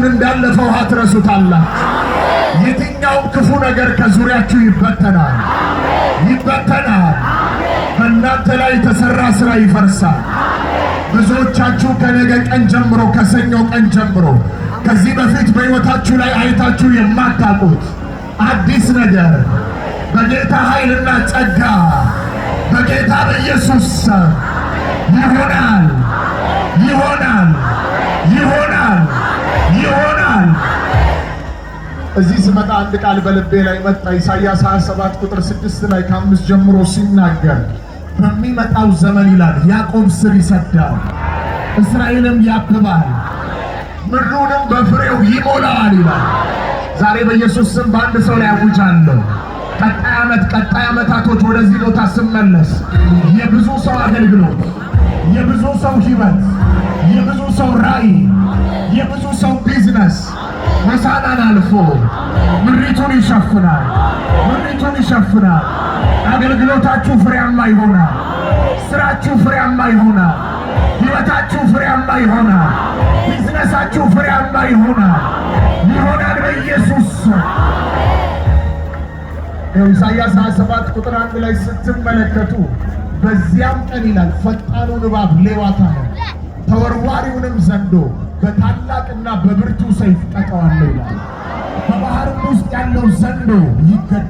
እንዳለፈ ውሃ ትረሱታላችሁ። የትኛውም ክፉ ነገር ከዙሪያችሁ ይበተናል፣ ይበተናል። በእናንተ ላይ የተሰራ ስራ ይፈርሳል። ብዙዎቻችሁ ከነገ ቀን ጀምሮ፣ ከሰኞ ቀን ጀምሮ ከዚህ በፊት በሕይወታችሁ ላይ አይታችሁ የማታውቁት አዲስ ነገር በጌታ ኃይልና ጸጋ በጌታ በኢየሱስ ስም ይሆናል፣ ይሆናል፣ ይሆናል፣ ይሆናል። እዚህ ስመጣ አንድ ቃል በልቤ ላይ መጣ። ኢሳይያስ 27 ቁጥር 6 ላይ ከ5 ጀምሮ ሲናገር በሚመጣው ዘመን ይላል፣ ያዕቆብ ስር ይሰዳል፣ እስራኤልም ያብባል፣ ምድሩንም በፍሬው ይሞላዋል ይላል። ዛሬ በኢየሱስ ስም በአንድ ሰው ላይ አውጃለሁ። ቀጣይ ዓመት፣ ቀጣይ ዓመታቶች ወደዚህ ቦታ ስመለስ የብዙ ሰው አገልግሎት፣ የብዙ ሰው ሕይወት፣ የብዙ ሰው ራእይ፣ የብዙ ሰው ቢዝነስ ሆሳዕናን አልፎ ምድሪቱን ይሸፍናል። ምድሪቱን ይሸፍናል። አገልግሎታችሁ ፍሬያማ ይሆናል። ስራችሁ ፍሬያማ ይሆናል። ሕይወታችሁ ፍሬያማ ይሆናል። ቢዝነሳችሁ ፍሬያማ ይሆናል። ይሆናል በኢየሱስ ስም። ይኸው ኢሳይያስ 27 ቁጥር 1 ላይ ስትመለከቱ በዚያም ቀን ይላል፣ ፈጣኑን እባብ ሌዋታንን ተወርዋሪውንም ዘንዶ በታላቅና በብርቱ ሰይፍ ቀጣዋለሁ ይላል። በባህርም ውስጥ ያለው ዘንዶ ይገደላል።